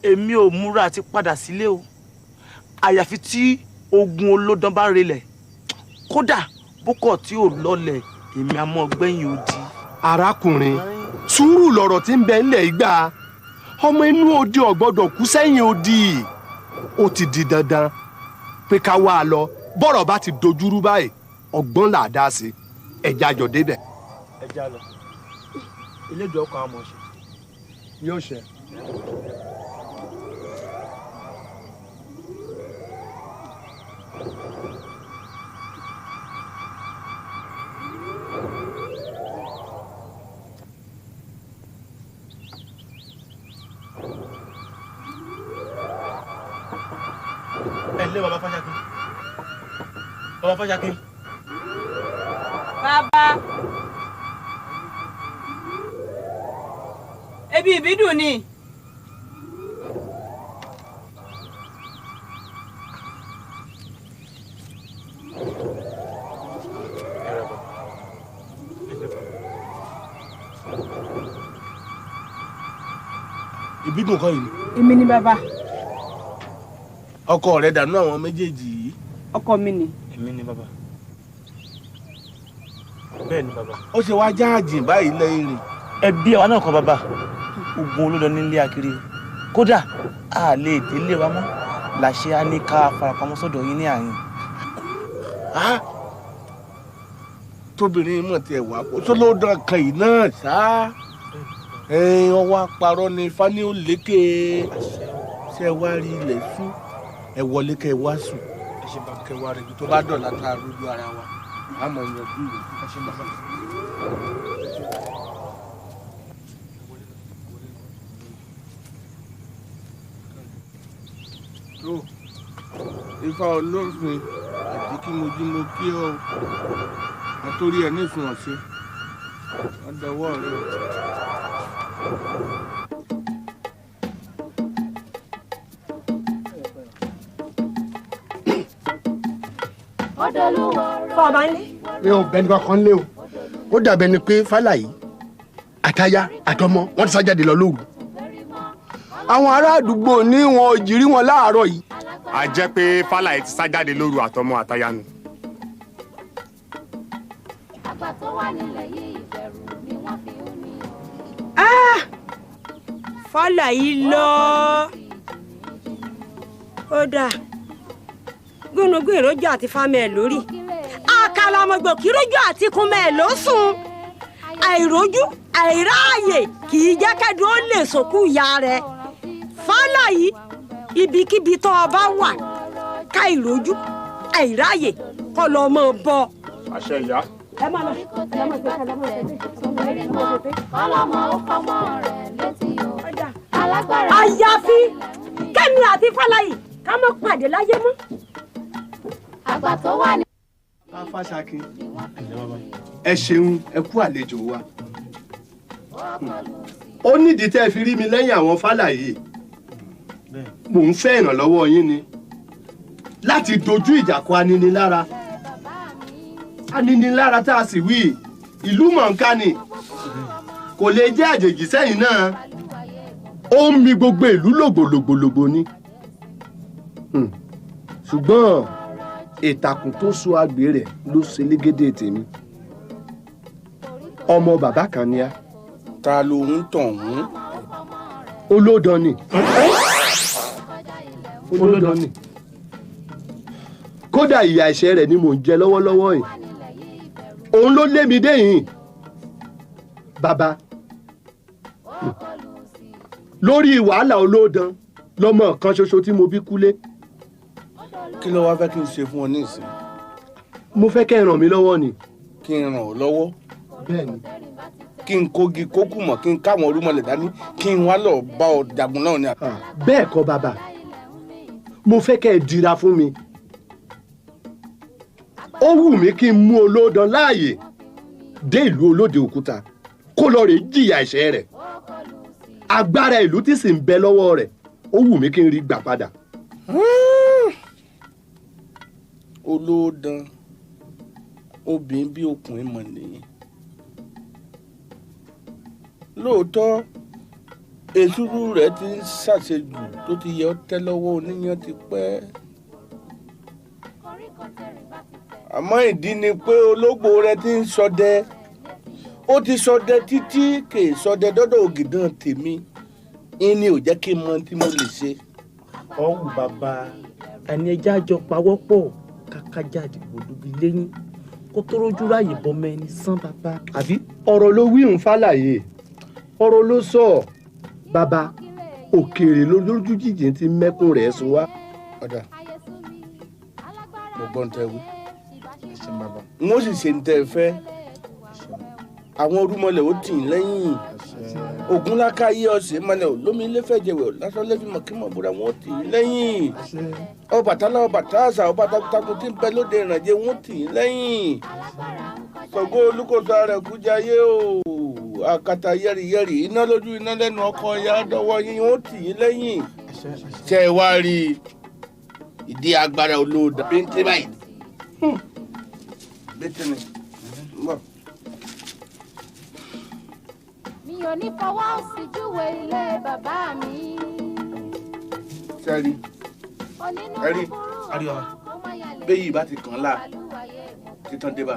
Èmi ò múra àti padà sílé o, àyàfi tí ogun olódán bá relẹ̀, kódà bókọ̀ tí ò lọlẹ̀ èmi á mọ́ gbẹ̀yìn odi. Arákùnrin, sùúrù lọ̀rọ̀ tí ń bẹ ńlẹ̀ ìgbà, ọmọ inú odi ò gbọ́dọ̀ kú sẹ́yìn odi. Ó ti di dandan pé ká wá a lọ, bọ́rọ̀ bá ti dojúrú báyìí ọgbọ́n là á dá sí, ẹ̀já jọ débẹ̀. Ẹja lọ elédùn ọkọ̀ àmọ̀ ṣe. Yóò ṣe. Ẹ lé bàbá Fáṣàkín. Bàbá Fáṣàkín. Bàbá. Ebi ìbídùn ni. Ìbídùn kọ́ yìí ni. Èmi ni bàbá. Ọkọ rẹ dànù àwọn méjèèjì yìí. Ọkọ mi ni. Èmi ni bàbá. Bẹ́ẹ̀ ni bàbá. Ó ṣe wá jáàjìn báyìí lẹ́yìn rìn. Ẹbí àwa náà kọ́ bàbá, ogun olódò nílé akiri, kódà a lè délé wa mọ́, làṣẹ á ní ká farapamọ́ sọ́dọ̀ yín ní àyìn. Tóbìnrin mọ̀ tiẹ̀ wá kó sólódàn kan yìí náà ṣá, ọwọ́ àparọ́ ni fani ó lékè, ṣe wá rí ilẹ̀ sú, ẹ wọlé kẹ wá sùn, kẹ wá rẹ̀ tó bá dọ̀la tá a rójú ara wa, a mọ̀ yanjú rẹ̀. Tó Ifá olófin àti kí mo jí mo kí ọ àtòrí ẹ nísùn ọ̀sẹ̀ ọ̀dọ̀wọ́ rẹ. Fọba ń lé. Mi ò bẹni kankan lé o, ó dàbẹ̀ ni pé Fálàyé àtaya àtọmọ wọn ti sá jáde lọ lóru. Àwọn ará àdúgbò ní wọn ò jí rí wọn láàárọ̀ yìí. A jẹ́ pé Fálàyé ti sá jáde lóru àtọmọ àtaya nù. Àgbà tó wà nílẹ̀ yìí ìbẹ̀rù ni wọ́n fi ń ní. Fálàyé lọ. Ó dáa, gúnugún ìrójú àti fámẹ́ ẹ̀ lórí, àkàlàmọ̀gbò kìrójú àti kúnmẹ́ ẹ̀ ló sùn. Àìrójú àìráàyè kì í jẹ́ kẹ́dùn ó lè sòkú ìyá rẹ̀. Fálàyé, ibikíbi tó o bá wà, ká ìrójú àìráàyè kọ́ lọ mọ́ ọ bọ́. Àṣẹ ìyá. Ẹ má lọ, ẹ má lọ, ẹ má lọ. Kọ́lọ́mọ ó fọmọ rẹ̀ létí o. Alágbára. Àyàfi kẹ́mi àti Fálàyé ká má pàdé láyé mọ́. Àgbà tó wà ní. Fáṣàkín, ẹ ṣeun, ẹ kú àlejò wa. Ó nídìí tẹ́ ẹ fi rí mi lẹ́yìn àwọn Fálàyé. Mò ń fẹ́ ìrànlọ́wọ́ yín ni láti dojú ìjà kọ aninilára. Aninilára tá a sì wí ìlú mọ̀ọ́ká ni, kò lè jẹ́ àjèjì sẹ́yìn náà. Ó ń mi gbogbo ìlú lògbòlògbòlògbò ni. Ṣùgbọ́n ìtàkùn tó so agbè rẹ̀ ló ṣe légédé tèmi. Ọmọ bàbá kan ni a. Ta ló ń tàn wọ́n? Olódàn ni. Olódàn ni. Kódà ìyà ẹ̀ṣẹ̀ rẹ̀ ni mò ń jẹ lọ́wọ́lọ́wọ́ yìí. Òun ló lé mi dé yìí. Bàbá, Lórí wàhálà olóòdàn lọmọ kan ṣoṣo tí mo bí kúlé. Kí ló wá fẹ́ kí n ṣe fún ọ ní ìsìn? Mo fẹ́ kẹ́ ẹ ràn mí lọ́wọ́ ni. Kí n ràn ọ́ lọ́wọ́? Bẹ́ẹ̀ni. Kí n kógi kókù mọ̀, kí n káwọn orúmọlẹ̀ dání, kí n wá lọ bá ọ jagun náà ni. Bẹ́ẹ̀ kọ́ bàbá, mo fẹ́ kẹ́ ẹ dira fún mi. Ó wù mí kí n mú olóòdàn láàyè dé ìlú olóde òkúta kó lọ rè jìyà ẹ̀ṣẹ̀ rẹ̀. Agbára ìlú tí sì ń bẹ lọ́wọ́ rẹ̀, ó wù mí kí n rí gbà padà. Olóòdàn obìnrin bí ọkùnrin mọ̀ nìyí. Lóòótọ́ èsúrú rẹ̀ ti ń ṣàṣejù tó ti yẹ ọ́ tẹ́ lọ́wọ́ oníyàn ti pẹ́. Àmọ́ ìdí ni pé ológbò rẹ̀ ti ń ṣọdẹ. Ó ti ṣọdẹ títí kè ṣọdẹ dọ́dọ̀ ògìdán tèmi. Ìní ò jẹ́ kí n mọ tí mo lè ṣe. Ọ̀hún bàbá, ẹni ẹja jọ pawọ́pọ̀ kákájà àdìgbò lóbi lẹ́yìn kó tó rójú ráàyè bọmọ ẹni sán bàbá. Àbí ọ̀rọ̀ ló wí ń fàlàyé, ọ̀rọ̀ ló sọ bàbá, òkèèrè ló lójú jíjìn ti mẹ́kún rẹ̀ sùn wá. Ọ̀dà mo gbọ́n tẹ wí, n ó sì ṣe ń tẹ fẹ́. Àwọn orúmọlẹ̀ ó tì í lẹ́yìn. Ògúnláka yé ọ̀sẹ̀ mọ́lẹ̀ ò lómi ilé fẹ̀jẹ̀wẹ̀ lásán lẹ́fì mọ̀kímọ̀ búra wọn ó tì í lẹ́yìn. Ọbàtálá Ọbàtásà ọba takuntakun tí ń bẹ lóde ìrànjẹ wọn ó tì í lẹ́yìn. Ṣàngó Olúkòso rẹ̀ kújayé o, àkàtà yẹ̀rìyẹ̀rì iná lójú iná lẹ́nu ọkọ̀ ya dọ́wọ́ yín wọn ó tì í lẹ́yìn. Ṣé ẹ wá rí ìdí agbára olóòdà bíntín báyìí? Bíntín ni. Mi ò ní fọwọ́ sí júwe ilé bàbá mi. Sẹ́rí, ẹ̀rí, bẹ́yìí bá ti kàn án láà, títàn dé bá.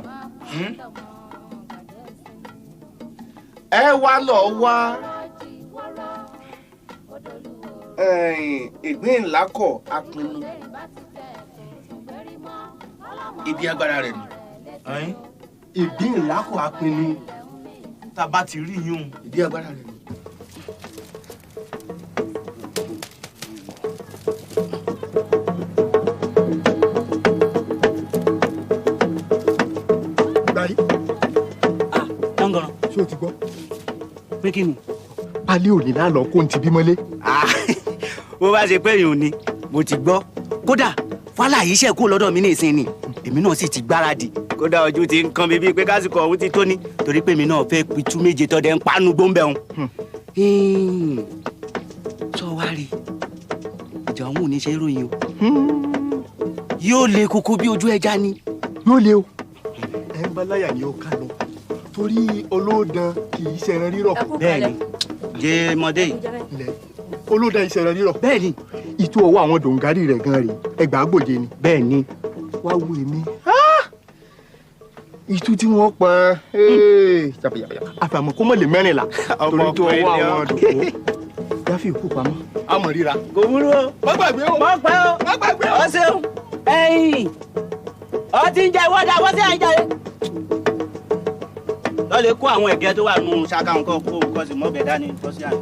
Ẹ wá lọ wá ìgbín ńlá kọ̀ apinnu. Ibi agbára rẹ̀ nù. Ìgbín ńlá kọ̀ apinnu. Tá a bá ti rí yún. Ìdí agbára rẹ̀ nù. Gbayi. Ah, tangaran. Ṣé o ti gbọ́? Pé kí ni? Alẹ́ òní lálọ́ kó n ti bímọ lé. Bó bá ṣe pé èèyàn ni, mo ti gbọ́. Kódà, Fálàyé ṣẹ̀ kúrò lọ́dọ̀ mi ní ìsìn ni, èmi náà sì ti gbáradì. Kódà ojú ti ń kan mi bíi pé kásìkò ọ̀hún ti tó ní, torí pé èmi náà fẹ́ pitú méje tọ́dẹ̀ ń panu gbóǹbẹ̀ ọ̀hún. Sọ wá rí, ìjà ọ̀hún ò ní ṣe é ròyìn o. Yóò le koko bí ojú ẹja ni. Yóò le o. Ẹ ń bá láyà ni ó ká lọ, torí olóòdàn kì í ṣẹran rírọ̀. Bẹ́ẹ̀ni, jẹ́ mọ́dé yìí. Olóòdàn ìṣẹ̀rẹ̀ rírọ̀. Bẹ́ẹ̀ni. Ìtú ọwọ́ àwọn dòǹgárì rẹ̀ gan rèé, ẹgbàágbòje ni. Bẹ́ẹ̀ni. Wá wo èmi. Ìtú tí wọ́n pa àfàmọ́ kó mọ̀ lè mẹ́rìnlá torí tó ọwọ́ àwọn dòǹgó. Gáfí òkú pamọ́. A mọ̀ ríra. Kò burú o. Má gbàgbé o. Má pẹ́ o. Má gbàgbé o. Ọ ṣeun. Ẹyin. Ọ ti ń jẹ ìwọ́dà, wọ́n sì ń jẹ. Lọ lè kó àwọn ẹ̀gẹ́ tó wà nù ṣaka nǹkan kó nǹkan sì mọ́bẹ̀ dání tó sí àná.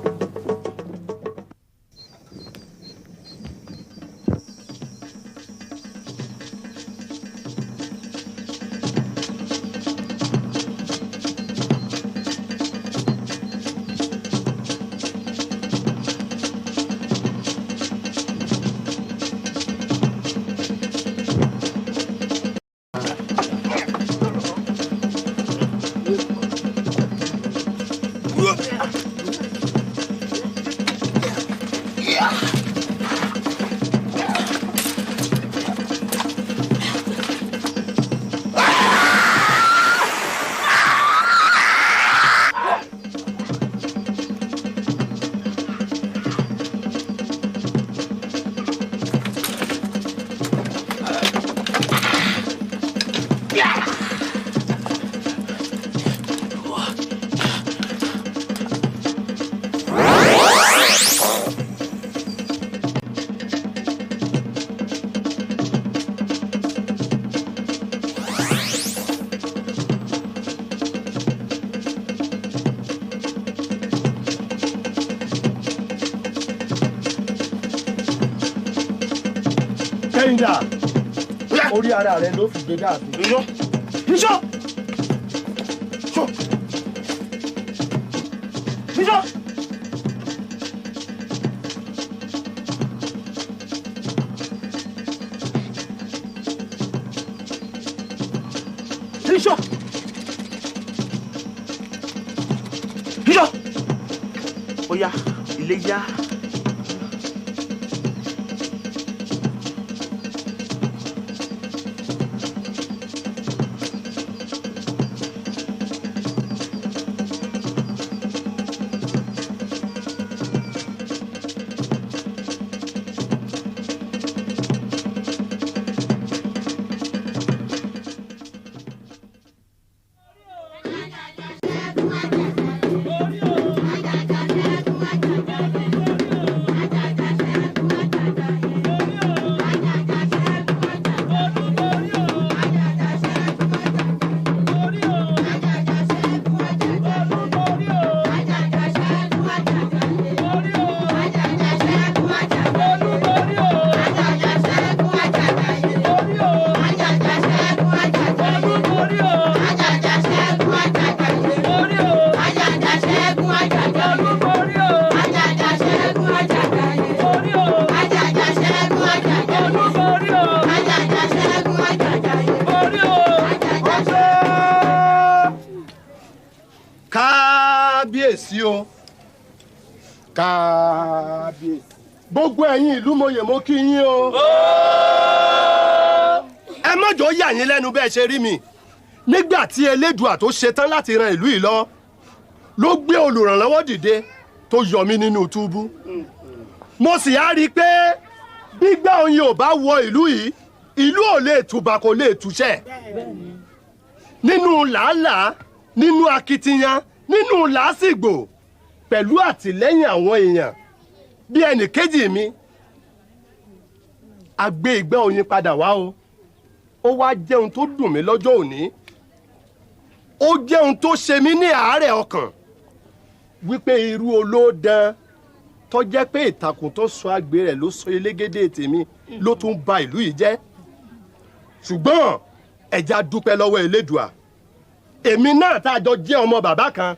Oyin dà, orí ara rẹ ló fi gbé dáàbò. Níṣó. Níṣó. Níṣó. Níṣó. Níṣó. Ó yá, ilé yá. Kábíyèsí o, kábíyèsí. Gbogbo ẹ̀yin ìlú mòye mo kí yín o. Ẹ má jọ̀ọ́ yà yín lẹ́nu bẹ́ẹ̀ ṣe rí mi. Nígbà tí Elédùà tó ṣetán láti ran ìlú yìí lọ ló gbé olùrànlọ́wọ́ dìde tó yọ mí nínú túbú. Mo sì á rí i pé gbígbà oyin ò bá wọ ìlú yìí, ìlú ò lè tùbà kò lè túṣẹ̀. Nínú làálàá, nínú akitiyan, nínú làásìgbò, pẹ̀lú àtìlẹ́yìn àwọn èèyàn bí ẹnì kejì mi, a gbé igbá oyin padà wá o. Ó wá jẹun tó dùn mí lọ́jọ́ òní, ó jẹun tó ṣe mí ní àárẹ̀ ọkàn wípé irú olóòdàn tó jẹ́ pé ìtàkùn tó sọ àgbè rẹ̀ ló sọ elégédé tèmi ló tún ba ìlú yìí jẹ́. Ṣùgbọ́n ẹ̀já dúpẹ́ lọ́wọ́ Elédùà, èmi náà tá a jọ jẹ́ ọmọ bàbá kan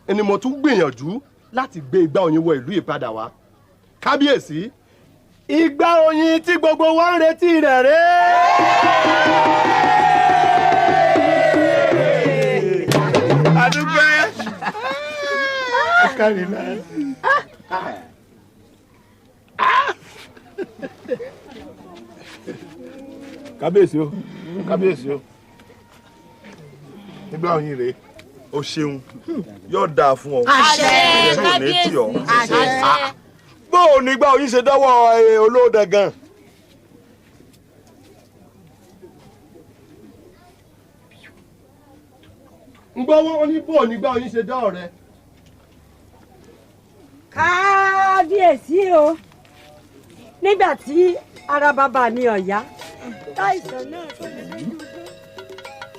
ni mo tún gbìyànjú láti gbé igbá oyin wọ ìlú yìí padà wá. Kábíyèsí, igbá oyin tí gbogbo wa ń retí rẹ̀ rèé. Adúpẹ́. Kábíyèsí o, kábíyèsí o, nígbà oyin rèé. O ṣeun, yóò dáa fún ọ. Àṣẹ, kábíyèsí. Àṣẹ. Bó o nígbà oyin ṣe dọ́wọ́ olóòdàn gan. Ń gbọ́ wọ́n ní bó o nígbà oyin ṣe dọ́ ọ̀rẹ́. Kábíyèsí o, nígbà tí ara bàbá mi ò yá, táìsàn náà tó lè lójú.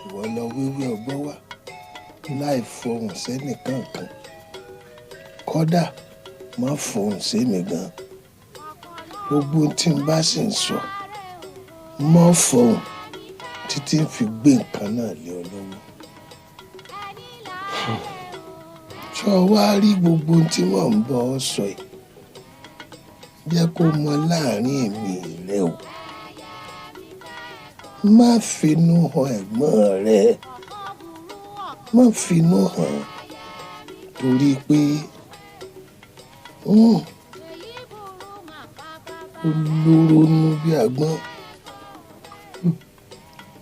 Ìwọ lọ wíwí ọgbọ́n wá láì fọhùn sẹ́nìkan kan, kódà má fọhùn sẹ́mi gan. Gbogbo tí n bá sì ń sọ, má fọhùn títí ń fi gbé nǹkan náà lé ọ lọ́wọ́. Ṣọ wá rí gbogbo tí mò ń bọ́ ọ sọ yìí, jẹ́ kó mọ láàrin èmi rẹ o. Má finú hàn ẹ̀gbọ́n rẹ, má finú hàn, torí pé ó lóró nú bí àgbọn,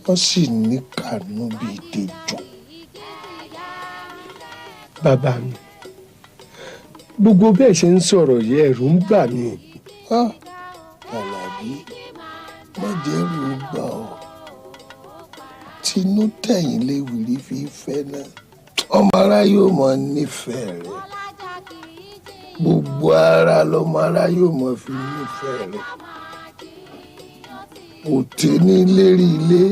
wọ́n sì ní kànú bí ìdejò. Bàbá mi, gbogbo bẹ́ẹ̀ ṣe ń sọ̀rọ̀ yìí ẹ̀rù ń bà mí. Àlàbí, má jẹ́rù bà ọ́, tinú tẹ̀yìn léwìrì fi fẹ́ náà. Ọmọ ará yóò mọ nífẹ̀ẹ́ rẹ, gbogbo ara lọmọ ará yóò mọ fi nífẹ̀ẹ́ rẹ. Òtè ní lérí ilé,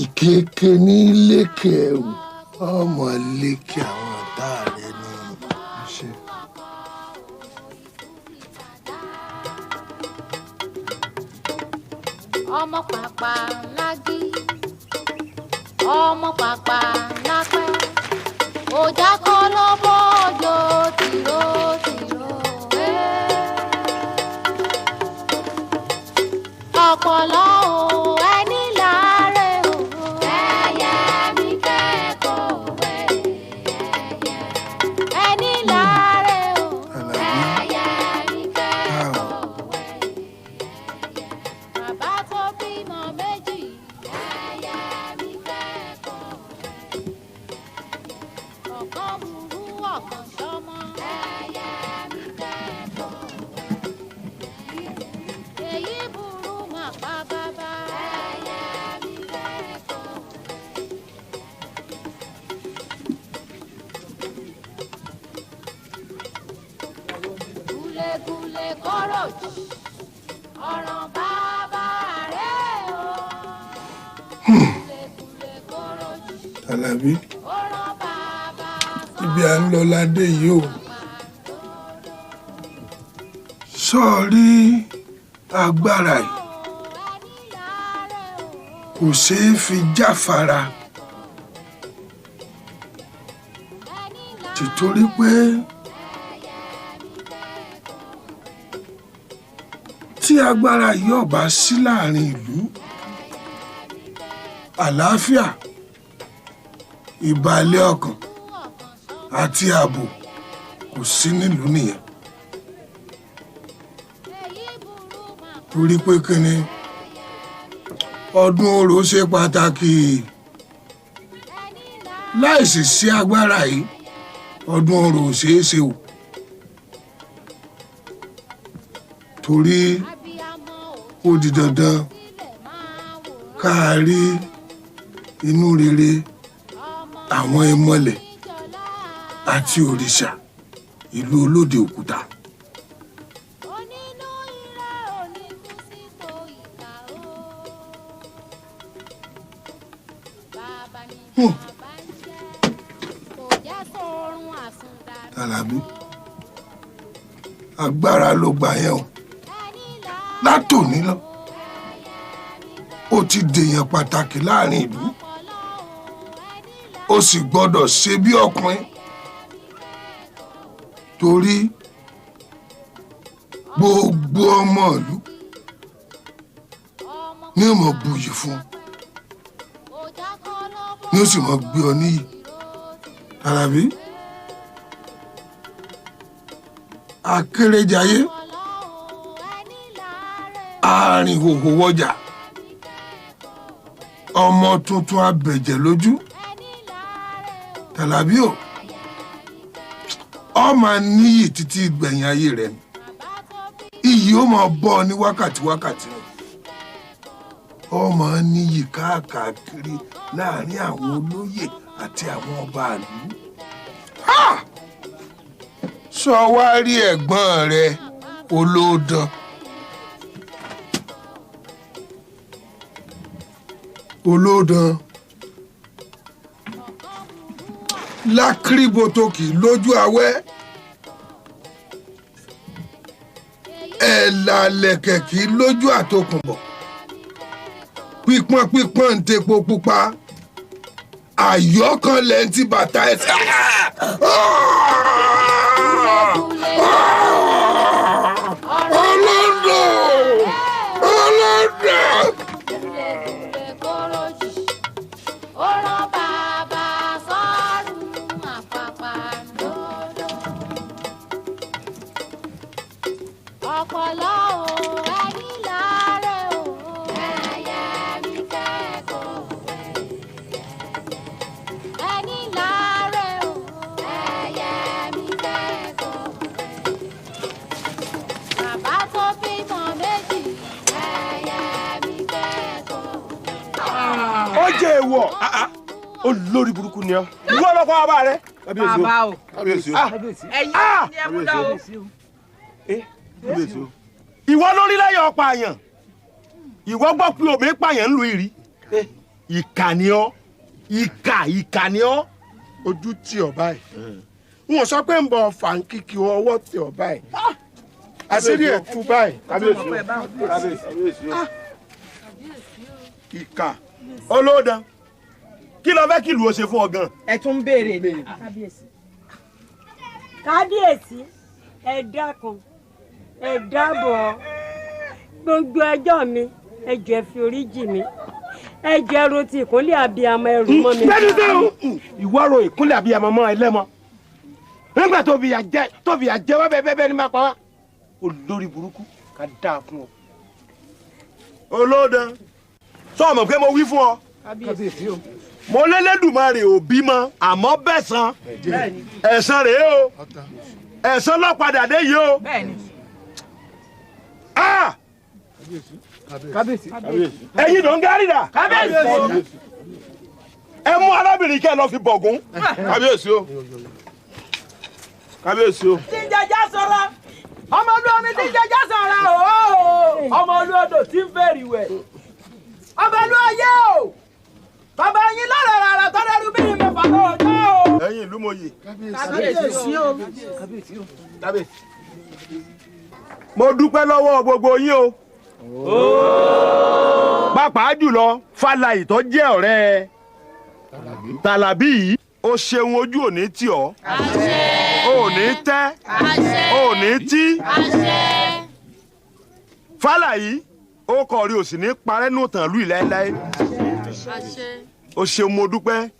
ìkéke ní lékè ẹrù, ọmọ lékè àwọn ọ̀tá rẹ ni. Ọmọ pàpà lágí, ọmọ pàpà lápẹ́, ọjà kọ́ ló bọ́jọ́ tìró tìró. Ọ̀pọ̀lọ́ o ẹni láàárẹ̀ o. Ẹyẹ mi kẹ́kọ̀ọ́ òwe. Ẹni láàárẹ̀ o. Ẹyẹ mi kẹ́kọ̀ọ́ òwe. Bàbá tó bímọ méjì. Ẹyẹ mi kẹ́kọ̀ọ́ òwe. Ọ̀kan burú ọ̀kan ṣọmọ. Ẹyẹ mi kẹ́kọ̀ọ́ òwe. Èyí burú mà pa bàbá. Ẹyẹ mi kẹ́kọ̀ọ́ òwe. Gúlégúlé kọ́rọ̀ jù, ọ̀ràn bàbá rẹ̀ o. Gúlégúlé kọ́rọ̀ jù, Àlàbí, ọ̀ràn bàbá ibi à ń lọ ládé yìí o. Sọ́ọ̀rí agbára yìí kò ṣeé fi jáfara, tìtorí pé tí agbára yìí ò bá sí láàrin ìlú, àlàáfíà, ìbàlẹ̀ ọkàn àti ààbò kò sí nílùú nìyẹn. Torí pé kíni, ọdún orò ṣe pàtàkì. Láìsí sí agbára yìí, ọdún orò ò ṣeé ṣe o. Torí ó di dandan ká rí inú rere àwọn ìmọ̀lẹ̀ àti òrìṣà ìlú Olóde Òkúta. Àlàbí, agbára ló gbà yẹn o. Látòní lọ, ó ti dèèyàn pàtàkì láàrin ìlú, ó sì gbọ́dọ̀ ṣe bí ọkùnrin, torí gbogbo ọmọ ìlú ní ó máa buyì fún, ní ó sì máa gbé ọ níyì. Àlàbí, akérèjayé, arìnhòhò wọjà, ọmọ tuntun abẹ̀jẹ̀ lójú. Àlàbí o, ọ máa níyì títí gbẹ̀yìn ayé rẹ ni. Iyì ó máa bọ́ ọ ní wákàtí wákàtí ni. Ọ máa níyì káàkiri láàrin àwọn olóyè àti àwọn ọba ìlú. Sọ wá rí ẹ̀gbọ́n rẹ Olódàn. Olódàn lákìrìbòtòkì lójú awẹ́, ẹ̀là lẹ̀kẹ̀kì lójú àtòkùnbọ̀, pípọ́n pípọ́n ń tepo pupa, àyọkànlẹ̀ ń ti bàtà ẹsẹ̀. Olódàn! Olódàn! Ọ̀pọ̀lọ́ o ẹni láàárẹ̀ o. Ẹyẹ mi kẹ́kọ̀ọ́ òwe. Ẹni láàárẹ̀ o. Ẹyẹ mi kẹ́kọ̀ọ́ òwe. Bàbá tó bímọ méjì. Ẹyẹ mi kẹ́kọ̀ọ́ òwe. Ó jẹ́ èèwọ̀, olórí burúkú ni ọ́. Ìwọ ọlọ́pàá bàbá rẹ. Bàbá o. Kábíyèsí o. Ẹ̀yin ni ẹ mú lọ o. Ìwọ lórí lẹ́yìn ọ̀pá àyàn. Ìwọ gbọ́ pé omi pààyàn ń lu ìrì. Ìkà ni ọ́. Ìkà ìkà ni ọ́. Ojú tì ọ́ báyìí. N ò sọ pé ń bọ̀ fàǹkìkì ọwọ́ tì ọ́ báyìí. Àṣírí ẹ̀ tú báyìí. Kábíyèsí o. Kábíyèsí o. Ìkà olóòdàn kí ló fẹ́ kí ìlú ó ṣe fún ọ gan. Ẹ tún béèrè ni. Kábíyèsí, ẹ dákun, ẹ dábọ̀, gbogbo ẹjọ́ mi ẹ jọ̀ọ́ ẹ fi orí jì mí, ẹ jọ̀ọ́ ẹ ro ti ìkúnlẹ̀ abiyamọ ẹrù mọ́ mi. Bẹ́ẹ̀ni sẹ́wọ̀n ìwọ ro ìkúnlẹ̀ abiyamọ mọ́ ẹlẹ́mọ nígbà tó fi àjẹ wá bẹ́ẹ̀ bẹ́ẹ̀ ni máa pa wá olórí burúkú ká dáa fún ọ. Olóòdàn sọ mọ̀ pé mo wí fún ọ. Kábíyèsí o. Mo lélẹ́dùmarè ò bímọ àmọ́ bẹ̀sán ẹ̀san rèé o, ẹ̀san lọ́padà dé yìí o. Kábíyèsí. Ẹ̀yin ló ń gárí dà. Kábíyèsí. Ẹ mú arábìnrin kẹ́ ẹ lọ fi bọ̀gún. Kábíyèsí o. Kábíyèsí o. Tí ń jẹjẹ sọ̀rọ̀ ọmọ olú omi tí ń jẹjẹ sọ̀rọ̀ ooo ọmọ olú odò tí ń fèrè wẹ̀ ọmọ olú ayé o bàbá yín lọ́rọ̀ rárá tọ́lẹ́rú bí mi fà lọ́jọ́ o. Ẹ̀yin ìlú mòye. Kábíyèsí o. Kábíyèsí. Mo dúpẹ́ lọ́wọ́ gbogbo yín o. Pàápàá jùlọ Fálàyì tó jẹ́ ọ̀rẹ́ Tàlàbí yìí. O ṣeun, ojú ò ní tì ọ́, o ò ní tẹ́, o ò ní tí. Fálàyì ó kọ̀ rí o sì ní parẹ́ nù tàn lù láéláé. O ṣeun, mo dúpẹ́.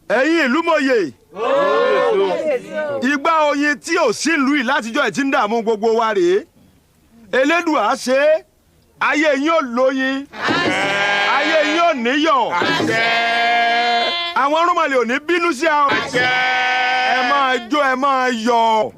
Ẹ̀yin ìlú mòye, igbá oyin tí ò sí ìlú yìí látijọ́ ẹ̀ tí ń dààmú gbogbo wa rèé. Elédùà ṣe é, ayé yín ò lóyin, ayé yín ò níyọ̀, àwọn rúmọlẹ̀ ò ní bínú sí a. Ẹ máa jó, ẹ máa yọ̀.